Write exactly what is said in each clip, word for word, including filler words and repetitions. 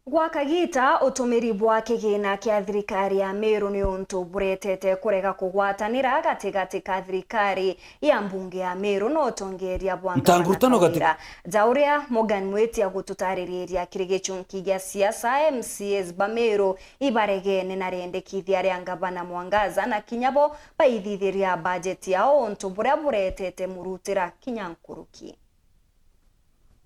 Gwa kagiita, utumiri bwa kigina kia thirikari ya Meru ni untu buretete kurega kugwatanira gatigati ka thirikari ya mbunge ya Meru na utongeria bwa ngavana Kawira. Ja uria Morgan Mwiti agututaririria kiri gichunki gia siasa, M C As ba Meru ibaregene na riendekithia ria ngavana Mwangaza, na kinya bo baithithiria bajeti yao, untu buria buretete murutira kinya nkuruki.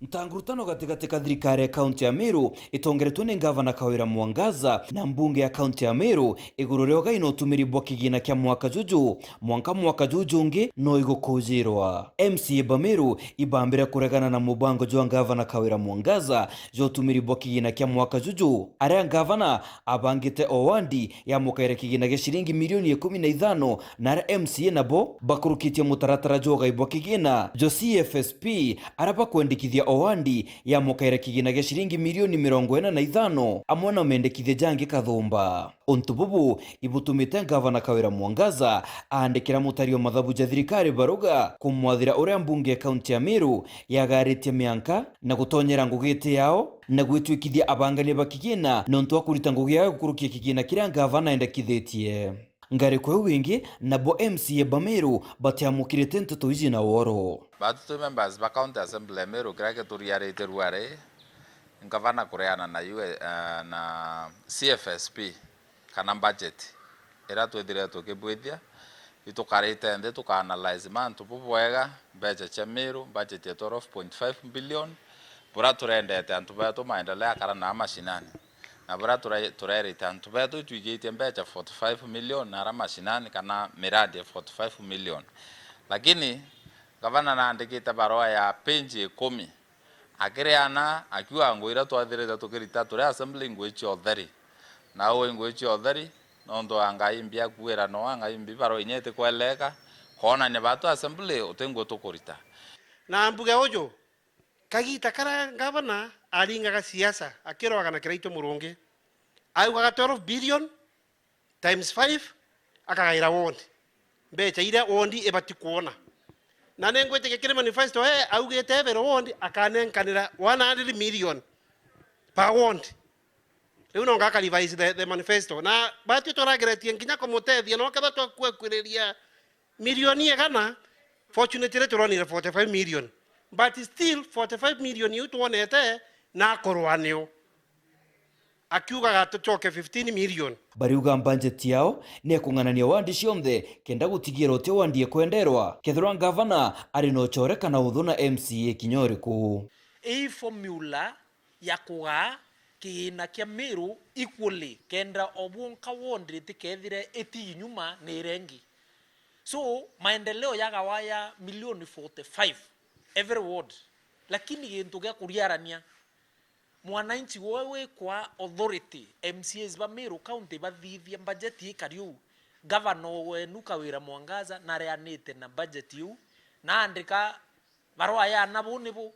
Ntangurutano gatigati ka thirikari ya kaunti ya Meru itongeretwe ni ngavana Kawira Mwangaza na mbunge ya kaunti ya Meru iguru ria ugai na utumiri bwa kigina kia mwaka juju, mwanka mwaka juju ungi no igukujirwa. M C A ba Meru ibambire kuregana na mubango jwa ngavana Kawira Mwangaza jwa utumiri bwa kigina kia mwaka juju, aria ngavana abangite o wandi yamukaire kigina gia ciringi milioni ikumi na ithano, na aria M C A nabo bakurukitie mutaratara jwa ugai bwa kigina jwa C F S P, aria bakwendikithia o wandi yamukaire kigina gia ciringi milioni mirongo ina na ithano, amwe na mendekithia jangi kathumba. Untu bubu ibutumite ngavana Kawira Mwangaza aandikira mutari wa mathabu ja thirikari baruga kumwathira uria mbunge ya kaunti ya Meru yagaritie mianka na gutonyera ngugi iti yao, na gwitwikithia abangania ba kigina nontu wa kurita ngugi yao gukurukia kigina kiria ngavana endekithitie. Ngariko iu ingi, nabo M C A ba Meru batiamukirite nteto iji na woro. Batu twi members ba County Assembly ya Meru, kiria gituriarite ruari, ngavana kureana na U S, eh, na C F S P, kana budget iria twithire tukibwithia, itukarite nthi tuka analyse mantu bubwega, mbecha cia Meru, budget ya twelve point five billion, buria turendete antu betu maendelea akara na mashinani, na buria ture-, turerite antu betu itwigitie mbecha forty five million na ara mashinani kana miradi ya forty five million. Lakini ngavana naandikite barua ya page ikumi, akireana, akiuga, ngugi iria twathirite tukirita turi assembly, ngugi cia utheri. Na uu ngugi cia utheri, nontu wa Ngai mbi akuira no, Ngai mbi barua inya itikweleka, koonania batu assembly uti ngugi tukurita. Na mbuge uju, kagiita karia ngavana aringaga siasa, akirwaga na Kiraitu Murungi, augaga twelve billion, times five, akagaira ward mbecha iria ward ibati kwona. Na ningwitikia kiri manifesto ee augite every ward akanenkanira one hundred million per ward. Riu no ngaka revise the, the manifesto. Na batwi turageretie nginya kumutethia, no ketha twakwekwireria milioni igana, fortunately turonire forty five million. But still forty five million iu twonete na akorwa nio. Akiugaga tucoke fifteen million. Bariuga mbanjeti yao ni ekung'anania wandi cionthe kenda gutigira uti wandi ekwenderwa, kethirwa ngavana ari na ucore kana uthu na M C A kinya uriku. Ii formula ya kugaa kigina kia Meru equally kenda o bwonka ward itikethire iti nyuma ni iria ingi. So, maendeleo yagawa ya milioni forty five every ward, lakini gintu gia kuriarania, mwananchi we wikwa authority, M C As ba Meru County bathithia budget ikari uu, governor wenu Kawira Mwangaza nareanite na budget iu, naandika barua ya na bu ni bu.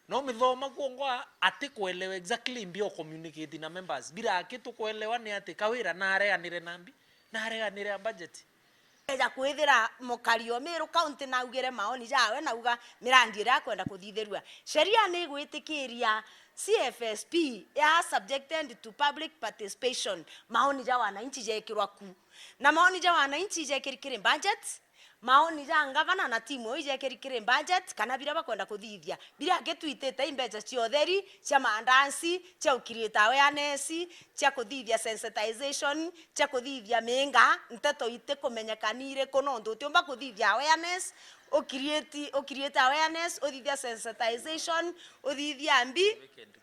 No mithoma kwongwa ati kuelewa exactly mbi o communicate na members. Biraki tukuelewa ni ati Kawira nareanire na mbi, nareanire a budget. Eja kwithira mukari o Meru County naugire maoni jawe, nauga mirandi iria akwenda kuthithirua. Sheria ni igwitikiria C F S P ya subjected to public participation, maoni ja wananchi jekirwa ku. Na maoni ja wananchi jekiri kiri budget, maoni ja ngavana na timu iu ijekiri kiri budget, kana biria bakwenda kuthithia. Biria aki twitite i mbecha cia utheri, cia mandansi, cia ukiriita awareness, cia kuthithia sensitization, cia kuthithia miinga, nteto itikumenyeka ni iriku, nontu utiumba kuthithia awareness, ukiriiti-, ukiriite awareness, uthithia sensitization, uthithia mbi,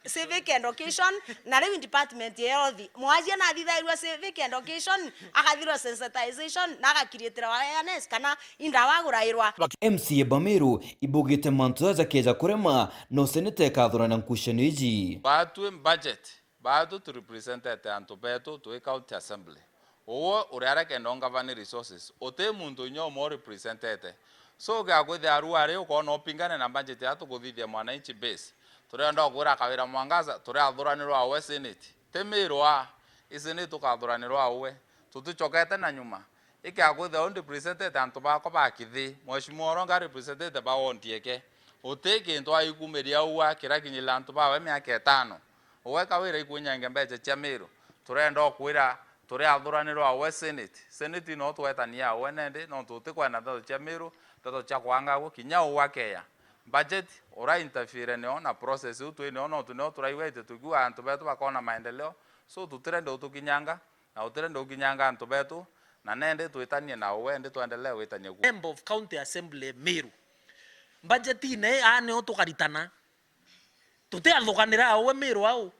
civic education, na riu department ya health. Mwajia nathithairua civic education, akathirwa sensitization, na agakiriitira awareness, kana indawa agurairwa. M C A ba Meru ibugite mantu jaja keja kurema, no seneta ekathurana nkucanio iji. Batwi budget, batwi tu representete antu betu twi county assembly. Uwe uri aria kenda ungavani resources, uti muntu inya umwe u representete. So, ugiakwithia aru ari ukoona upingane na budget ya tukuthithia mwananchi base. Turienda ukwira Kawira Mwangaza, turi athuranirwa uwe senate. Ti Meru aa, i senate tukathuranirwa uwe. Tuticokete na nyuma. Ikiakwithia u representete antu bakwa ba Kithi, Mheshimiwa Oronga representete ba wondi eke. Uti kintu aikumiria uu akira kinyira antu bawe miaka itano. Uwe Kawira ikunyange mbeca cia Miru. Turenda ukwira turi athuranirwa awe Senate. Senate no twetania awe nende, no tutikwenda ndeto cia Miru, ndeto cia kwanga agu, kinya uwe akeya. Budget, ura interfere nio na process iu twi nio, nontu nio turaigwete tukiuga antu betu bakona maendeleo. So tutirenda utukinyanga, na utirenda ukinyanga antu betu, na nende twitanie na uwe, ndi twendelee gwitania ku. Member of County Assembly Miru. Budget ine aa nio tukaritana. Tutiathuganira awe Miru au.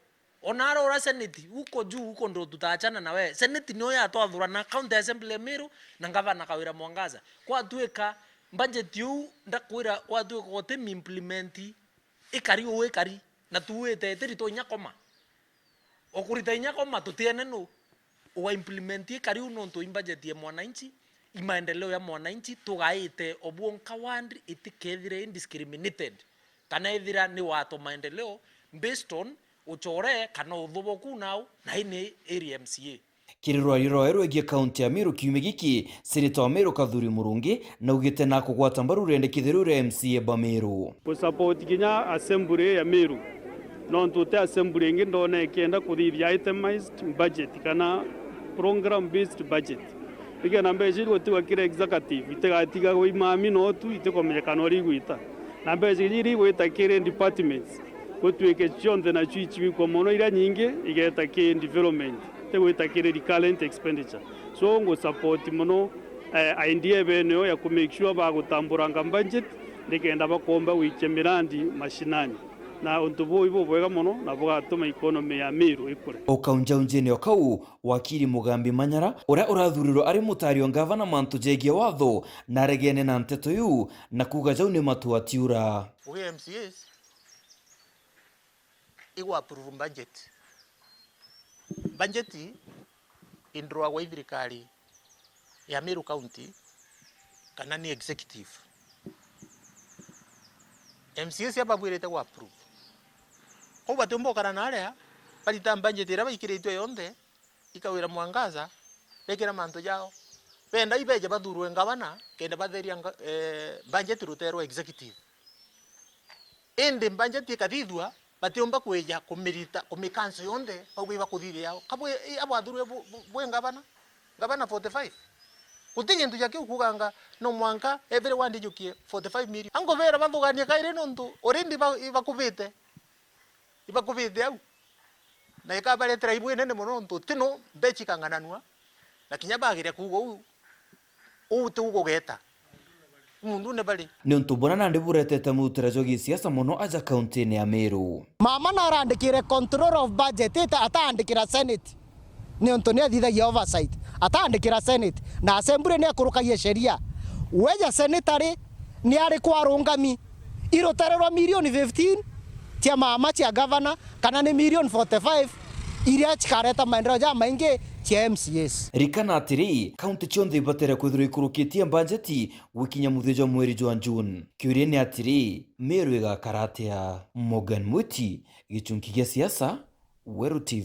Ona ara ura Senate, uko juu, uko ndo tutaachana na we. Senate nio yatwathurana, County Assembly ya Miru, na Ngavana Kawira Mwangaza. Kwatuika budget iu, ndakwira, kwatuika uti mi implement, ikari uu ikari. Na tuwite itiri twa inya koma. O kurita inya koma tutiene nu uga implement ikari u nontu i budget ya mwananchi, i maendeleo ya mwananchi, tugaite o bwonka ward itikethire indiscriminated, kana ethira ni watwa maendeleo based on uchore kana uthuboku nau, na ini area M C A. Kiri rwario rwawe rwegie kaunti ya Meru kiumia giki, Seneta wa Meru Kathuri Murungi naugite na kugwata mbaru riendekithia riu ria M C A ba Meru. Gusupport kinya assembly ya Meru, nontu uti assembly ingi ndona ikienda kuthithia itemized budget kana program based budget. Nikenda mbeca iria gutigwa kiri executive, itigatigagwe imami no tu, itikumenyekana uria igwita. Na mbeca iria igwita kiri departments, gutuike cionthe nacio icibikwa mono, iria nyingi igeta kiri development, itigwita kiri recurrent expenditure. So, ngu support mono, eh, idea bene yo ya ku make sure bagutamburanga budget, nikenda bakomba gwikia mirandi mashinani. Na untu buu ibubwega mono na bugatuma economy ya Meru ikure. O kaunjaunjine o kau, wakiri Mugambi Manyara, uria urathurirwe ari mutari o ngavana mantu jegie watho, naregene na nteto iu, na kuuga jau ni matu atiura. Uge M C As, igwa approve budget. Budget indrwagwa i thirikari ya Meru County kana ni executive. M C As ababwirite gwa approve. Kou batiumba ukara na aria barita budget iria baikiritwe yonthe, ikawira mwangaza, bekira mantu jao. Benda ibeje bathurwe ngavana, kenda batheria nga-, eh, budget ruterwa executive. Indi budget ikathithua, batiumba kwija kumirita, kumikanso yonthe, bauga ibakuthithia yao. Kabwe, i, abwathurwe bu-, bu-, bwe ngavana, ngavana forty-five. Guti gintu ja kiu kuuganga, no mwanka every ward ijukie forty-five million. Angubera bathuganie kairi nontu already iba-, ibakubite. Ibakubite au. Na ikabaretera ibu inene mono nontu tino mbecha ikang'ananua, na kinya bageria kuuga uu, uu tiu gugeta. Mundune bari. Niuntu buna nandi buretete mutira jwa gisiasa mono aja kauntine ya Meru. Mama narandikire control of budget ita ataandikira Senate. Niuntu ni athithagia oversight. Ataandikira Senate. Na assembly ni akurukagia sheria. Weja seneta ri, ni ari kwa arungami. Irutere rwa milioni fifteen cia mama cia gavana, kana ni milioni forty-five iria cikareta maendeleo jamaingi cia M C As. Ririkana atiri, kaunti cionthe ibatere kwithirwa ikurukitie mbanjeti gwikinya muthia jwa mweri jwa June. Kiuria ni atiri, Meru igakara atia? Morgan Mwiti, gichunki gia siasa, Weru T V.